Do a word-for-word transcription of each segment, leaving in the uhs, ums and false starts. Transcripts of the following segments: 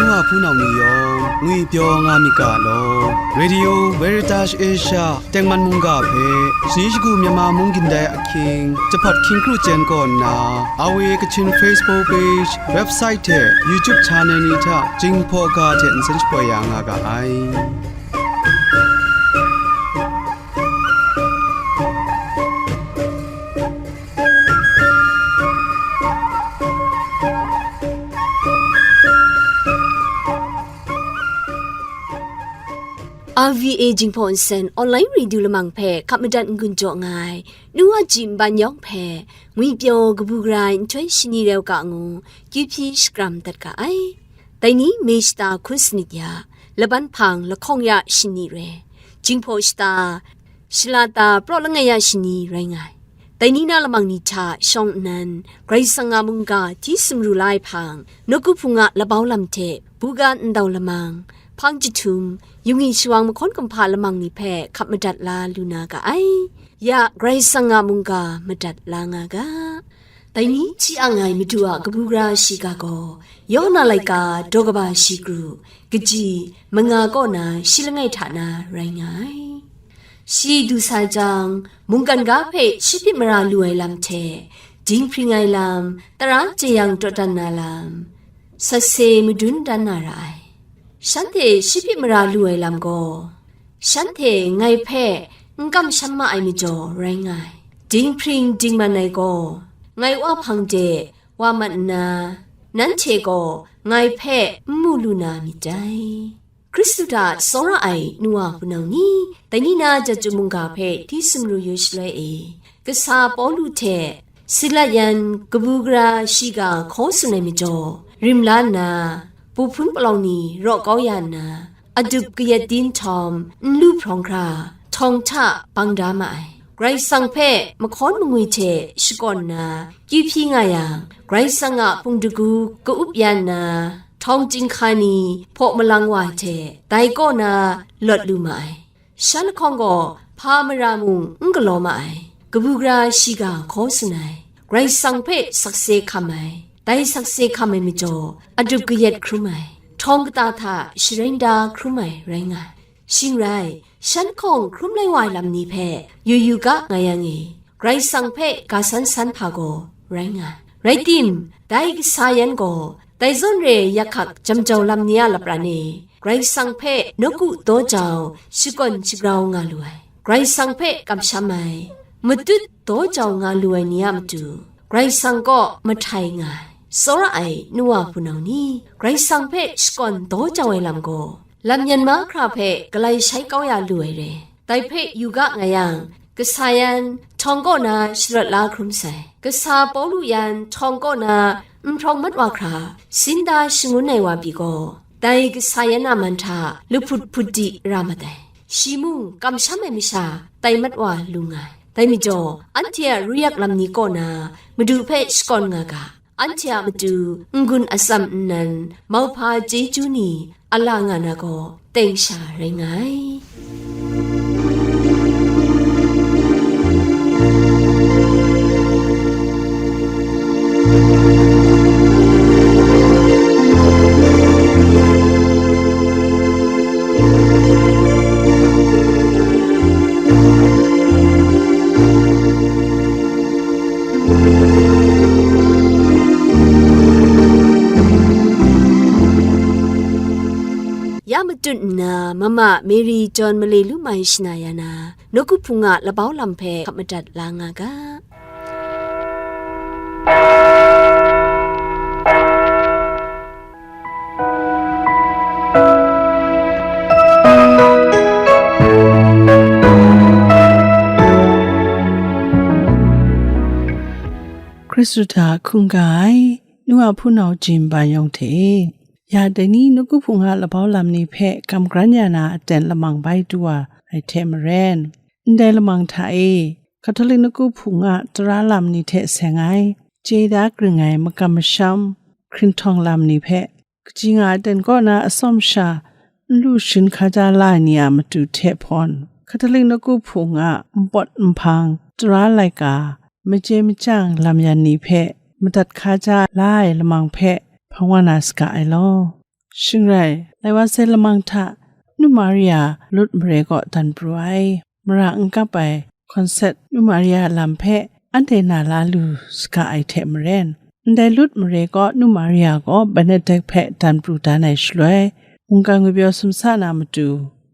Nu wa hpunau ni yawng ngwipyaw nga myit ga law. Radio Veritas Asia tengman mungga hpe shani shagu Myanmar mung gindai ahkying jahpat hkying kru chyen kaw nna, R V A Kachin Facebook page, website hte YouTube channel ni hta Jinghpaw ga hte nsen shapoi ya nga ga ai. R V A Jinghpaw Nsen online radio lamang hpe hkap madat n-gun jaw nga ai, nu wa jim ban yawng hpe, ngwipyaw kabu gara ai nhtoi shani rau ka ngu, kyu hpyi shakram dat ga ai. Dai ni May shata hkun sanit ya, laban hpang lahkawng ya shani re, Jinghpaw shata, shalata praw langai ya shani rai nga ai. Dai ni na lamang ni hta shawng nnan, Karai Kasang a mungga hti sumru la ai hpang, nawku hpung a labau lam hte, buga ndau lamang, hpang jahtum, yungyi shawang mahkawn kumhpa lamang ni hpe hkap madat la lu na ga ai. Ya Karai Kasang a mungga madat la nga ga. Dai ni hti ang ai Madu a kabu gara shiga gaw, Yawna laika daw kaba shi kru, kaji manga kaw na shi langai hta na rai nga ai. Shi du sa jang, mungkan ga hpe shi hpyi mara lu ai lam hte, dinghpring ai lam, tara jeyang taw dan na lam, sase madun dan na ra ai. Shanhte shi hpyi mara lu ai lam gaw, shanhte ngai hpe n kamsham ma ai majaw rai nga ai. Dinghpring dingman ai gaw, ngai Wa hpang de wa mat nna, nanhte gaw ngai hpe n mu lu na myit dai. Hkristu hta tsawra ai nu wa hpunau ni, dai ni na jat chyum mungga hpe hti sumru yu shaloi e, kasa Pawlu hte Silat yan kabu gara shiga hkaw tsun ai majaw, rim la nna, bu hpun palawng ni raw kau ya nna, adup kayat di nhtawm, n lu hprawng hkra, htawng hta bang da ma ai. Karai Kasang hpe mahkawn mangwi hte shakawn nna, kyu hpyi nga yang, Karai Kasang a hpung dagu ka-up ya nna, htawng chyinghka ni hpaw malang wa hte dai kaw na lawt lu ma ai. Shan lahkawng gaw hpa mara mung n galaw ma ai. Kabu gara shiga hkaw tsun ai. Karai Kasang hpe sakse hkam ai. Dai sakse hkam ai majaw, adup kayat hkrum ai. Htawng kata hta sharain da hkrum ai rai nga ai. Shing rai, shan lahkawng hkrum lai wa ai lam ni hpe yu yu ga nga yang e, Karai Kasang hpe ga san san hpa gaw rai nga ai. Rai tim, dai kasa yan gaw, dai zawn re yak hkak jam jau lam ni a lapran e, Karai Kasang hpe nawku daw jau, shakawn shagrau nga lu ai, Karai Kasang hpe kamsham ai, matut daw jau nga lu ai ni a matu, Karai Kasang kaw mahtai nga ai, tsawra ai nu wa hpunau ni, Karai Kasang hpe shakawn daw jau ai lam gaw, lam yan mahkra hpe galai shai kau ya lu ai re. Dai hpe yu ga nga yang, kasa yan htawng kaw na sharawt la hkrum sai. Kasa Pawlu yan htawng kaw na n hprawng mat wa hkra, sin da shangun ai wa pyi gaw, dai kasa yan a man hta lahput hput di ra mat ai. Shi mung kamsham ai masha tai mat wa lu nga ai. Dai majaw, anhte a ruyak lam ni kaw na Madu hpe shakawn nga ga. Anhte a matu n-gun atsam nnan, mauhpa chyeju ni a la nga na gaw, teng sha rai nga ai. Ya matut nna, mama Mary John male lu mai shana ya na, nawku hpung a labau lam hpe hkap madat la nga ga. Hkristu hta hkungga ai, nu a hpunau jin ban yawng hte, ya dai ni nawku hpung a labau lam ni hpe kamgran ya na aten lamang bai du wa ai hte maren, ndai lamang hta e, Catholic nawku hpung a tara lam ni hte seng ai, chye da kring ai makam masham, hkringhtawng lam ni hpe, kaji nga ai aten kaw na atsawm sha n lu sharin hkaja la ai ni a matu hte hpawn, Catholic nawku hpung a npawt nhpang, tara laika, machye machyang lam yan ni hpe madat hkaja la ai lamang hpe hpang wa na saga ai law. Shing rai, lai wa sai lamang hta, Nu Maria lut mare kaw dan pru ai, mara n kap ai, Concept Nu Maria lam hpe anhte na la lu saga ai hte maren, ndai lut mare kaw Nu Maria gaw Benedict hpe dan pru dan ai shaloi, mungkan ngwi pyaw sumsa na matu,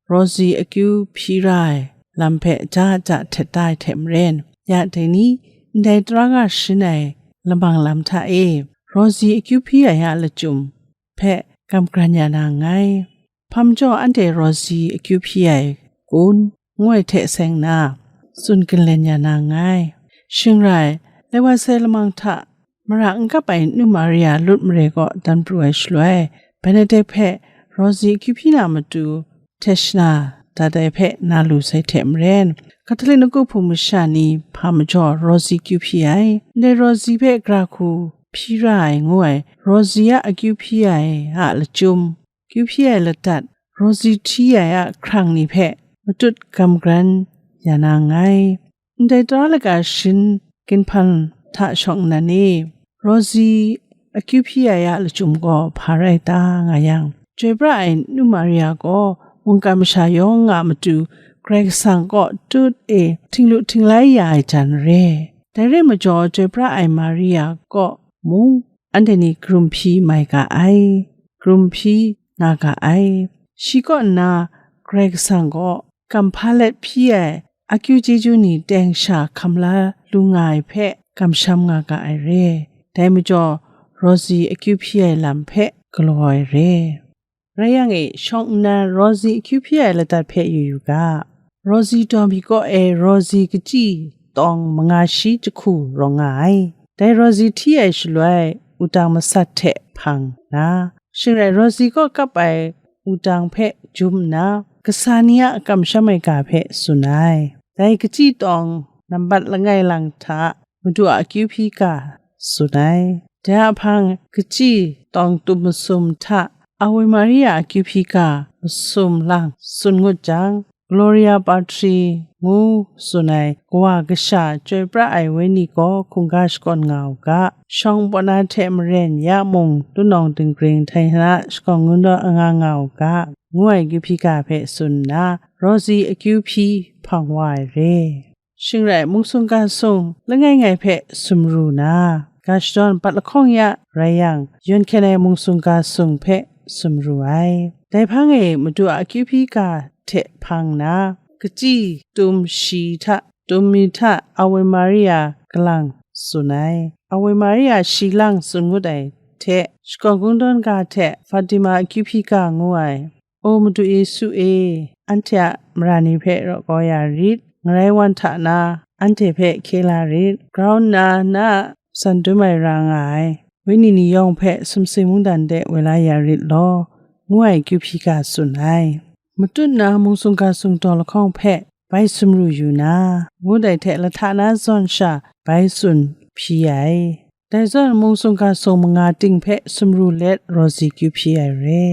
Rosie akyu hpyi ra ai lam hpe ja ja htet da ai hte maren, ya dai ni, ndai tara ga sharin ai lamang lam hta e, Rosie akyu hpyi ai a lachyum hpe kamgran ya na nngai. Hpa majaw anhte Rosie akyu hpyi ai kun, ngu ai hte seng na, tsun ginlen ya na nngai. Shing rai, lai wa sai lamang hta, mara n kap ai Nu Maria lut mare kaw dan pru ai shaloi, Benedict hpe Rosie akyu hpyi na matu, Teshna, dat ai hpe na lu sai hte maren, Catholic nawku hpung masha ni hpa majaw Rosie akyu hpyi ai, ndai Rosie hpe gara hku hpyi ra ai ngu ai, Rosie a akyu hpyi ai a lachyum, akyu hpyi ai ladat, Rosie hti ai a hkrang ni hpe matut kamgran ya na nngai. Ndai tara laga sharin ginhpan hta shawng nnan e, Rosie akyu hpyi ai a lachyum gaw hpa rai ta nga yang, chyoi pra ai Nu Maria gaw mungkan masha yawng a matu Karai Kasang kaw tut e htinglu htinglai ya ai jan re. Dai re majaw, chyoi pra ai Maria kaw mung anhte ni karum hpyi mai ga ai, karum hpyi nga ga ai. Shi kaw nna Karai Kasang gaw kam hpa let hpyi ai akyu chyeju ni teng sha hkam la lu nga ai hpe kamsham nga ga ai re. Dai majaw, Rosie akyu hpyi ai lam hpe galaw ai re. Rai yang e, shawng nnan Rosie akyu hpyi ai ladat hpe yu yu ga. Rosie daw mi kaw e Rosie kachyi tawng manga shi jahku rawng nga ai. Dai Rosie hti ai shaloi, wudang masat hte hpang na, shing rai Rosie kaw kap ai wudang hpe jum nna, kasa ni a kamsham ai ga hpe tsun ai. Dai kachyi tawng nambat langai lang hta Madu a akyu hpyi ga tsun ai. Dai a hpang, kachyi tawng tum masum hta Awe Maria akyu hpyi ga masum lang tsun ngut jang, Gloria Patri ngu tsun ai kawa kasha chyoi pra ai wenyi gaw hkungga shakawn nga u ga, shawng pawna hte maren ya mung, Lunawng Dinggring, Htayhana shakawn kungdawn anga nga u ga, ngu ai akyu hpyi ga hpe tsun nna, Rosie akyu hpyi hpang wa ai re. Shing rai, mungsung ga sung langai ngai hpe sumru na, ga shadawn bat lahkawng ya rai yang, yawn hkyen ai mungsung ga sung hpe sumru ai. Dai hpang e Madu a akyu hpyi ga hte hpang na, kachyi tum shi hta, tum mi hta Awe Maria kalang tsun ai. Awe Maria shi lang tsun ngut ai hte, shakawn kungdawn ga hte Fatima akyu hpyi ga ngu ai. O Madu Yesu e, anhte a mara ni hpe raw kau ya rit, ngarai wan hta na anhte hpe hkye la rit, grau nna na a san dum ai ra nga ai wenyi ni yawng hpe sumsing mungdan de woi la ya rit law, ngu ai akyu hpyi ga tsun ai. Matut na mungsung ga sung daw lahkawng hpe bai sumru yu na, ngut ai hte lahta na zawn sha bai tsun hpyi ai. Dai zawn mungsung ga sung manga ting hpe sumru let Rosie akyu hpyi ai re.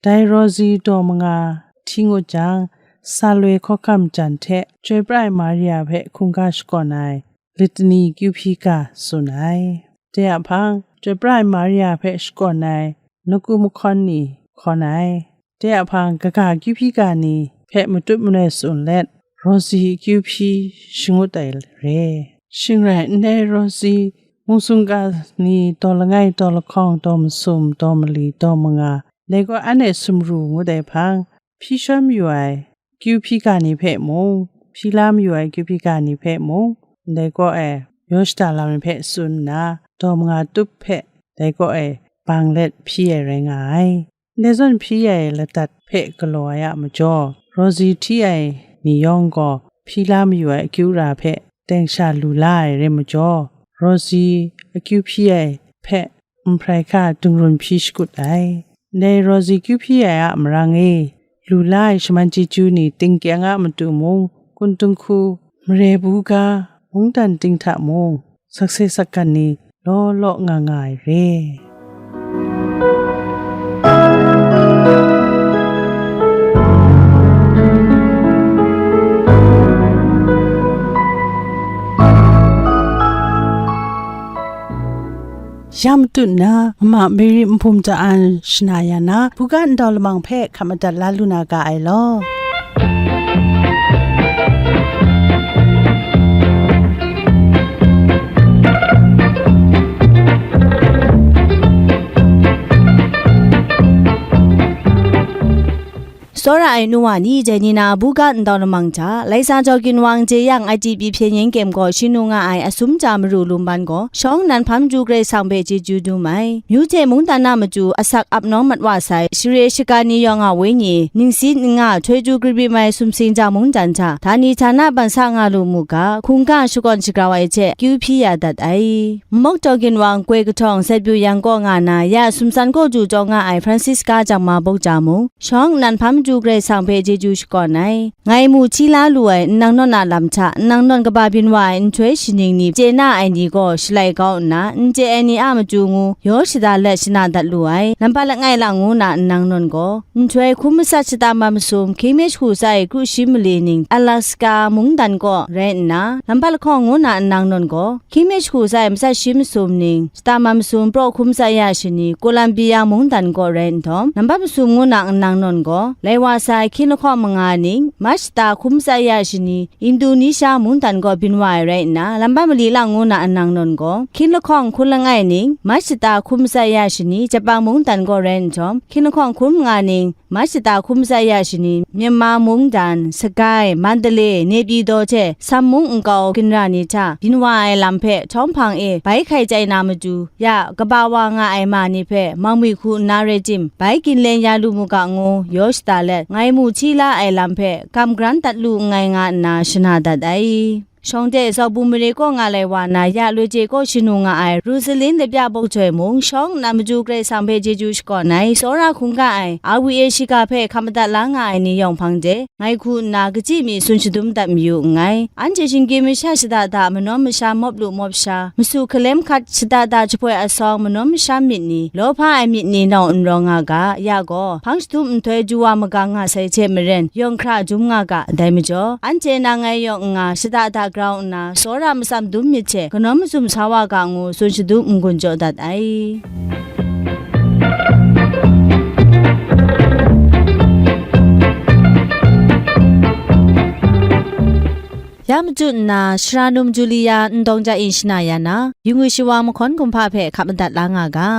Dai Rosie daw manga hti ngut jang, Salwe hkawhkam jan hte Chyoi pra ai Maria hpe hkungga shakawn ai Litani akyu hpyi ga tsun ai. Dai a hpang, Chyoi pra ai Maria hpe shakawn ai nawku mahkawn ni hkawn ai. Dai a hpang, kaga akyu hpyi ga ni hpe matut manoi tsun let, Rosie akyu hpyi shangut ai re. Shing rai, ndai Rosie mungsung ga ni daw langai, daw lahkawng, daw masum, daw mali, daw manga, dai gaw anhte sumru ngut ai hpang, hpyi shawn mayu ai akyu hpyi ga ni hpe mung, hpyi la mayu ai akyu hpyi ga ni hpe mung, ndai gaw e, yaw shada lam ai hpe tsun nna, daw manga tup hpe dai gaw e bang let hpyi ai rai nga ai. Ndai zawn hpyi ai ladat hpe galaw ai a majaw, Rosie hti ai ni yawng gaw hpyi la mayu ai akyu ra hpe teng sha lu la ai rai majaw, Rosie akyu hpyi ai hpe nhprai hka dungrun hpyi shakut ai. Ndai Rosie akyu hpyi ai a marang e, lu la ai shaman chyeju ni tingkyang a matu mung, kun dinghku, mare bu ga, mungdan ting hta mung, sakse sakgan ni law law nga nga ai re. Ya matut nna, mama Mary Nhpum Cha An shana ya na, buga ndau lamang hpe hkap madat la lu na ga ai law. Tsawra ai nu wa ni, dai ni na buga ndau lamang hta, Laisa Jaw Ginwang Jeyang I T B hpyen yen kyem gaw shing nu nga ai asum ja maru lum ban gaw, shawng nnan hpam ju Karai Kasang hpe chyeju dum ai. Myu hte mungdan a matu asak ap nawng mat wa sai, share shaga ni yawng a wenyi, ningsi nnga, htoi ju grit rit mai sumsing ja mungdan hta, htani htana ban sa nga lu mu ga, hkungga shakawn shagrau ai hte kyu hpyi ya dat ai. Nmawk Jaw Ginwang Koi Kahtawng Setbyu Yang kaw nga na, ya sumsan kaw du taw nga ai Francisca Jangma Bok ja mung, shawng nnan hpam matu Karai Kasang hpe chyeju shakawn ai. Ngai mu hti la lu ai nnang nawn a lam hta, nnang nawn kaba byin wa ai nhtoi shaning ni chye na ai ni gaw shalai kau nna, n chye ai ni a matu ngu yaw shada let shana dat lu ai. Lambat langai lang ngu na nnang nawn gaw, nhtoi hkum matsat shata mat masum, hkying mi shagu tsa e kru shi mali ning Alaska mungdan kaw rai nna, lambat lahkawng ngu na nnang nawn gaw, hkying mi shagu tsa e matsat shi masum ning, shata mat masum praw hkum tsat ya shani, Colombia mungdan kaw rai nhtawm, nambat masum ngu na nnang nawn gaw, lai wa sai hkying lahkawng manga ning, mat shata hkum tsat ya shani, Indonesia mungdan kaw byin wa ai rai nna, lambat mali lang ngu na nnang nawn gaw, hkying lahkawng hkun langai ning, mat shata hkum tsat ya shani, Japan mungdan kaw rai nhtawm, hkying lahkawng hkun manga ning, mat shata hkum tsat ya shani, Myanmar mungdan, Sagai, Mandalay, Naypyidaw hte Sam mung nkau ginra ni hta byin wa ai lam hpe htawng hpang e bai hkai chyai na matu, ya kaba wa nga ai ma ni hpe mangwi hku nna rai tim, bai ginlen ya lu mu ga ngu yaw shada let, ngai mu hti la ai lam hpe kam gran dat lu nngai nga nna shana dat ai. Shawng de Zaubung mare kaw nga lai wa na, ya loi je kaw shing nu nga ai Rosalin Lapya Bok Joi mung, shawng nnan matu Karai Kasang hpe chyeju shakawn ai, tsawra hkungga ai, R V A shiga hpe hkap madat la nga ai ni yawng hpang de, ngai hku nna kachyi mi tsun shadum dat mayu nngai. Anhte shinggyim masha shada da, manawn masha mawp lu mawp sha, masu hkalem hkat shada da jahpoi asawng, manawn masha myit ni, lawhpa ai myit ni nau n rawng nga ga, ya gaw, hpang shadum nhtoi du wa magang nga sai hte maren, yawng hkra dum nga ga, dai majaw, anhte nang ngai yawng n nga, shada da grau nna, tsawra matsam dum myit hte, kanawn mazum sa wa ga ngu, tsun shadum n-gun jaw dat ai. Ya matu nna, Shara Num Julia Ndawng Ja Yin shana ya na, yu ngwi shawa mahkawn kumhpa hpe hkap madat la nga ga.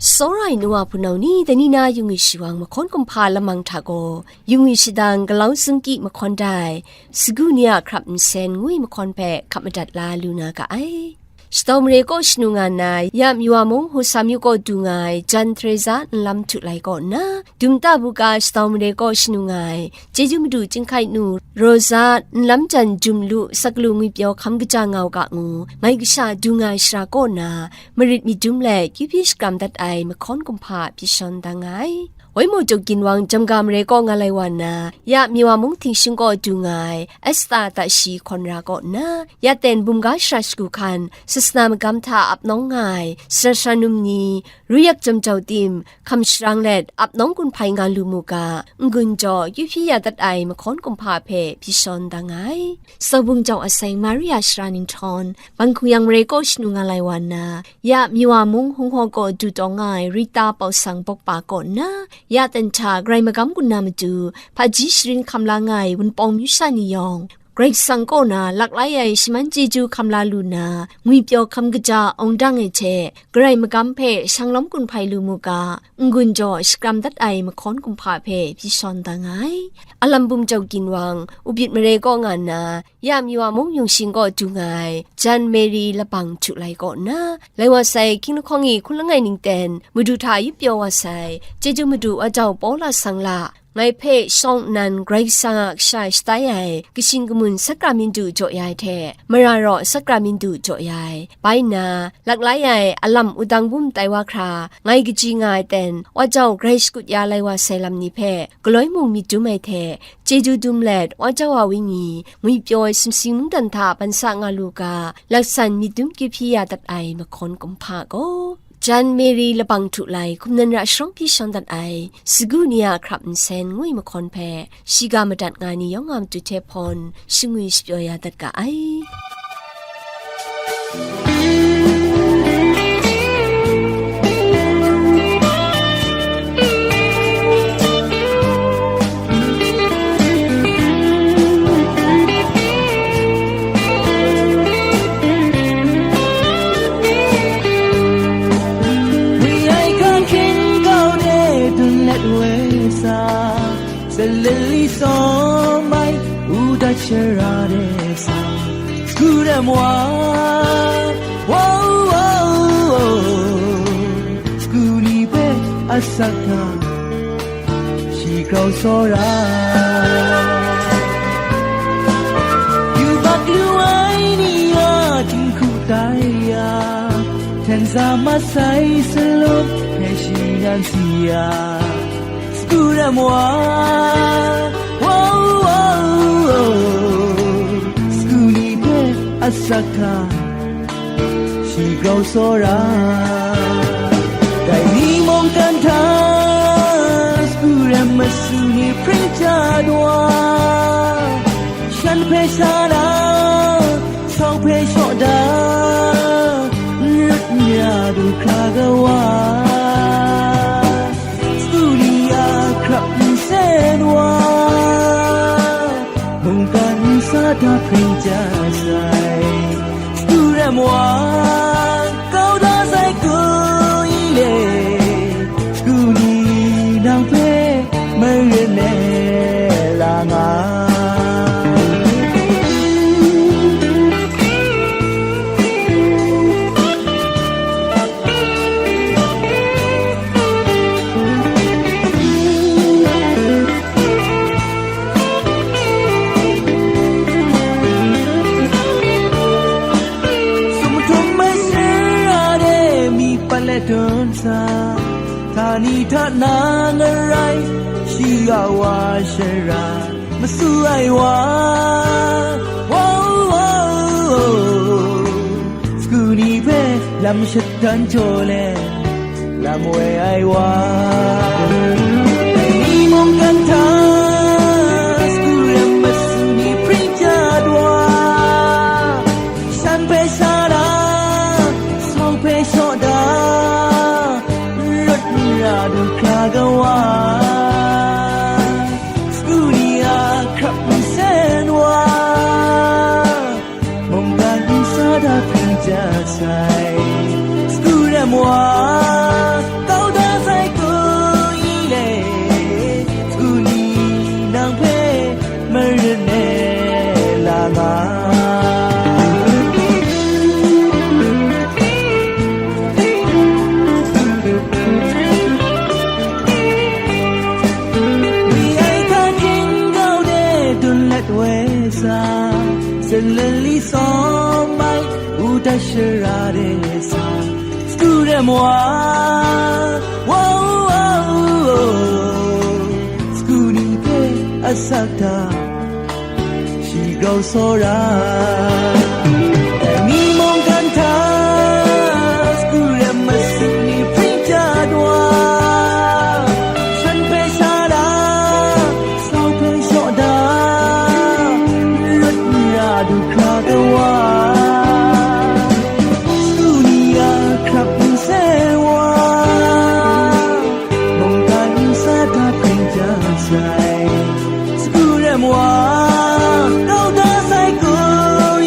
Tsawra ai nu wa hpunau ni, dai ni na yu ngwi shawa mahkawn kumhpa lamang hta gaw, yu ngwi shadang galau zungki mahkawn dai, sagu ni a hkrap nsen ngwi mahkawn hpe hkap madat la lu na ga ai. Shadau mare kaw shing nu nga na, ya Miwa mung Husam yu kaw du nga ai Jan Teresa nlam htu lai kaw nna, Dumta buga Shadau mare kaw shing nu nga ai, chyeju madu chyinghkai nu Rosa nlam jan jum lu, saklaw ngwipyaw hkam kaja nga u ga ngu, ngai kasha du nga ai shara kaw na, marit myit dum let, kyu hpyi shakram dat ai mahkawn kumhpa pyi shawn da nga ai. Waimu Tuk Ginwang Jamga mare kaw nga lai wa nna, ya Miwa mung Htingshing kaw du nga ai, Esta Tashi hkawn ra kaw nna, ya ten bumga shara shagu hkan, sasana magam hta ap nawng nga ai, sara sara num ni, ruyak jam jau tim, hkam sharang let, ap nawng gun hpai nga lu mu ga, n-gun jaw, kyu hpyi ya dat ai mahkawn kumhpa hpe pyi shawn da nga ai. Saubung jau aseng Maria shara ninghtawng, Bang Hkung Yang mare kaw shing nu nga lai wa nna, ya Miwa mung Hung Haw kaw du taw nga ai Rita Pau Sang bawkpa kaw nna, ya ten hta Karai magam gun na matu, hpaji sharin hkam la nga ai Wunpawng myu sha ni yawng, Karai Kasang kaw na laklai ai shaman chyeju hkam la lu na, ngwipyaw hkam kaja awng dang ai hte, Karai magam hpe shanglawm gun hpai lu mu ga, n-gun jaw shakram dat ai mahkawn kumhpa hpe pyi shawn da nga ai. Alam bum jau Ginwang, Ubit mare kaw nga nna, ya Miwa mung Yungshing kaw du nga ai, Jan Mary Labang htu lai kaw nna, lai wa sai, hkying lahkawng e hkun langai ning ten, madu hta yup pyaw wa sai, chyeju madu wa jau Paula Sangla, ngai hpe shawng nnan Karai Kasang a kasha shatai ai, kashing kamun sakramintu jaw ya ai hte, mara raw sakramintu jaw ya ai, bai nna, laklai ai alam wudang bum tai wa hkra, ngai kaji nga ai ten, wa jau grai shakut ya lai wa sai lam ni hpe, galoi mung myit dum ai hte, chyeju dum let, wa jau a wenyi, ngwipyaw ai sumsing mungdan hta ban sa nga lu ga, laksan myit dum kyu hpyi ya dat ai mahkawn kumhpa gaw, Jan Mary Labang Htu Lai, hkum nan ra sharawng pyi shang dat ai, sagu ni a hkrap nsen ngwi mahkawn hpe, shiga madat nga ni yawng a matu hte hpawn, shangwi shapyaw ya dat ga ai. Wi ai hkan hkring kau de dun let we sa, Salili sawm ai, u dat shara de sa, Sagu rem wa, wow, wow, wow. Sagu ni hpe asak hta, shi grau tsawra. Yubak lu ai ni a jinghku tai ya, hten sa masai salum hpe shi nan si ya. Sagu rem wa, wow, wow, wow. Sagu ni hpe asak hta, shi grau tsawra. Dai ni mungkan hta, sagu rem masu ni hpring jat wa, shan hpe sha na, sau hpe shaw da, n rat n ya du hkra ga wa, sagu ni a hkrap nsen wa, mungkan nsa hta hpring ja sai, sagu rem wa, kau da sai ku i le, sagu ni nang hpe maren e la nga. Sumhtum masha de mi pat let dun sa, htani hta na ngarai shi a wa shara masu ai wa, wow, wow, wow. Sagu ni hpe lam shatan jaw let, lam woi ai wa. Dai ni mungkan hta, sagu rem masu ni hpring jat wa, shan hpe sha da, sau hpe shaw da, n rat n ra du hkra ga wa, sagu ni a hkrap nsen wa, mungkan nsa hta hpring ja sai, sagu rem wa, kau da sai ku i le, sagu ni nang hpe maren e la nga. Wi ai hkan hkring kau de dun let we sa, Salili sawm ai, u dat shara de sa, sagu rem wa, wow, wow, wow. Sagu ni hpe asak hta, shi grau tsawra. Dai ni mungkan hta, sagu rem masu ni hpring jat wa, shan hpe sha da, sau hpe shaw da, n rat n ra du hkra ga wa, sagu ni a hkrap nsen wa, mungkan nsa hta hpring ja sai, sagu rem wa, kau da sai ku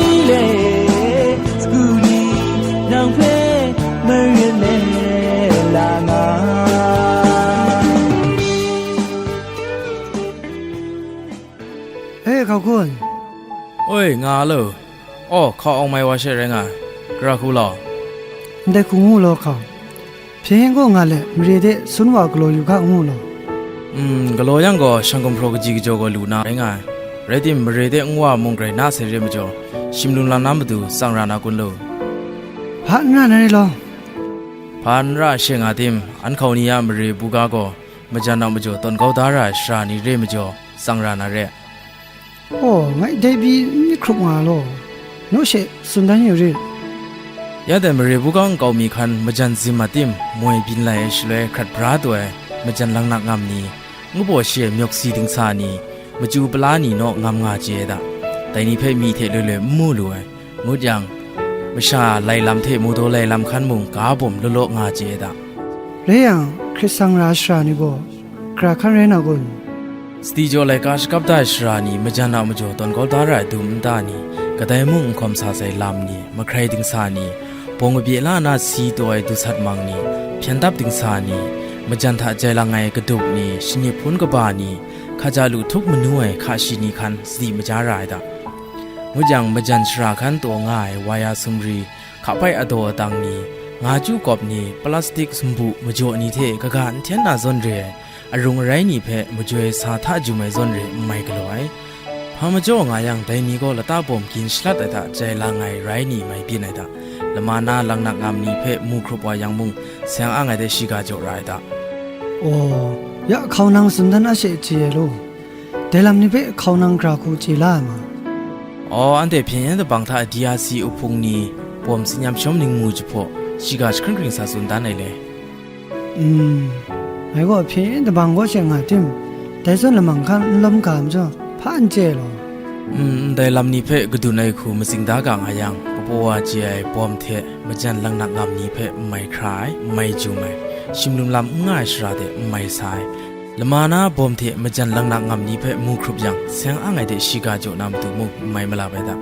i le, sagu ni nang hpe maren e la nga. E, hkau kun. Oi, nga lo. Aw, hkau awng mai wa she rai nga ai. Gara hku law. Ndai hku ngu law, hkau. Hpyen yen kaw nga let, mare de sun wa galaw yu hka ngu law. Mm, galaw yang gaw, shang gumhpraw kaji kajaw gaw lu na rai nga ai. Rai tim, mare de nwa mung grai na sai re majaw, shim lung lang na matu tsang ra na kun lo? Hpa n ra na re law. Hpa n ra she nga tim, an hkau ni a mare buga gaw, majan a majaw tawn kau da ra ai shara ni re majaw, tsang ra na re. Aw, ngai dai pyi n myit hkrup nga law, naw she tsun dan yu rit. Ya dai mare bungkang kau mi hkan majan zim a tim moi byin lai ai shaloi hkrat bra taw ai majan langnak ngam ni, ngu baw shi ai myawk si dingsa ni, machyu pala ni naw ngam nga chye ai da. Dai ni hpe myi hte loi loi n mu lu ai, ngut yang, masha lai lam hte mu daw lai lam hkan mung ga bawm law law nga chye ai da. Rai yang, hkrit sang ra shara ni gaw, gara hkan rai na kun? Sadi jaw laika shakap da ai shara ni, majan a majaw tawn kau da ra ai dum nta ni, kadai mung n hkawm sa sai lam ni, mahkrai dingsa ni, bawng kabye la na si taw ai dusat mang ni, hpyen dap dingsa ni, majan hta jai lang ai kadup ni, shanip hpun kaba ni, hkaja lu htup manu ai hka shi ni hkan sadi maja ra ai da. Ngut yang, majan shara hkan taw nga ai waya sumri, hkapai adaw atang ni, nga chyu kawp ni, plastik sumbu majaw ni hte kaga n hten na zawn re ai, arung arai ni hpe majoi sa hta jum ai zawn re n mai galaw ai. Hpa majaw nga yang, dai ni gaw lata bawm gin shalat ai hta jai lang ai rai ni mai byin ai hta, lama na langnak ngam ni hpe mu hkrup wa yang mung, seng ang ai de shiga jaw ra ai hta. Aw, ya hkau nang tsun dan a she chye ai law, dai lam ni hpe hkau nang gara hku chye la ai ma? Aw, anhte hpyen yen dabang hta D R C uhpung ni, bawm tsin yam shawm ningmu jahpaw, shiga jahkring kring sa tsun dan ai le. Mm, ngai gaw hpyen yen dabang kaw she nga tim, dai zawn lamang hkan n lawm ga majaw, hpa n chye law. Mm, ndai lam ni hpe kadun ai hku matsing da ga nga yang, kapaw wa chye ai bawm hte majan langnak ngam ni hpe n mai hkra ai, n mai jum ai, shimlum lam n nga ai shara de n mai sa ai, lama na bawm hte majan langnak ngam ni hpe mu hkrup yang, seng ang ai de shiga jaw na matu mung n mai malap ai da.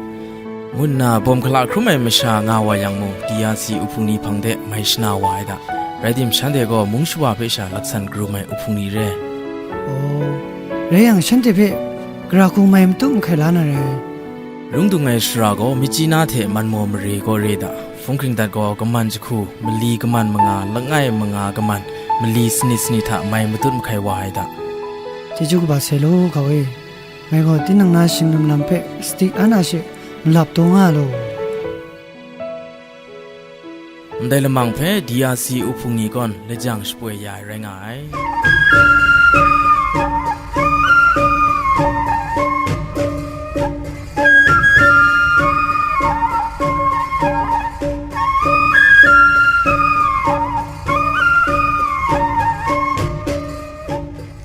Ngu nna bawm hkala hkrum ai masha nga wa yang mung, D R C uhpung ni hpang de mai shana wa ai da. Rai tim, shanhte gaw mung shawa hpe sha laksan karum ai uhpung ni re. Aw, rai yang, shanhte hpe gara hku mai matu n hkai la na re. Lung dung ai shara gaw, myit chyi na hte man maw mare gaw re da, hpung hkring dat gaw, kaman jahku, mali kaman manga, langai manga kaman, mali sanit sanit hta mai matut mahkai wa ai da. Chyeju kaba sai law, hkau e. Ngai gaw tinang na shingdum lam hpe sadi an a she malap taw nga law. Ndai lamang hpe D R C uhpung ni gawn lajang shapoi ya ai rai nga ai.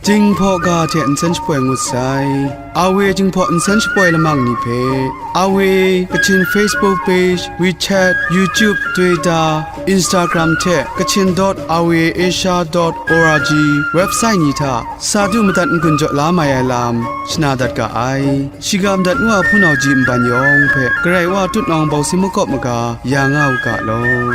Jinghpaw ga hte nsen shapoi ngut sai. Awe jinghpaw nsen shapoi lamang ni hpe, Awe Kachin Facebook page, WeChat, YouTube, Twitter, Instagram hte Kachin dot awe asia dot org website ni hta sa du madat n-gun jaw la mai ai lam shana dat ga ai. Shiga madat ngu a hpunau ji nban yawng hpe Karai Wa tutnawng bawsi makawp maga ya nga u ga law.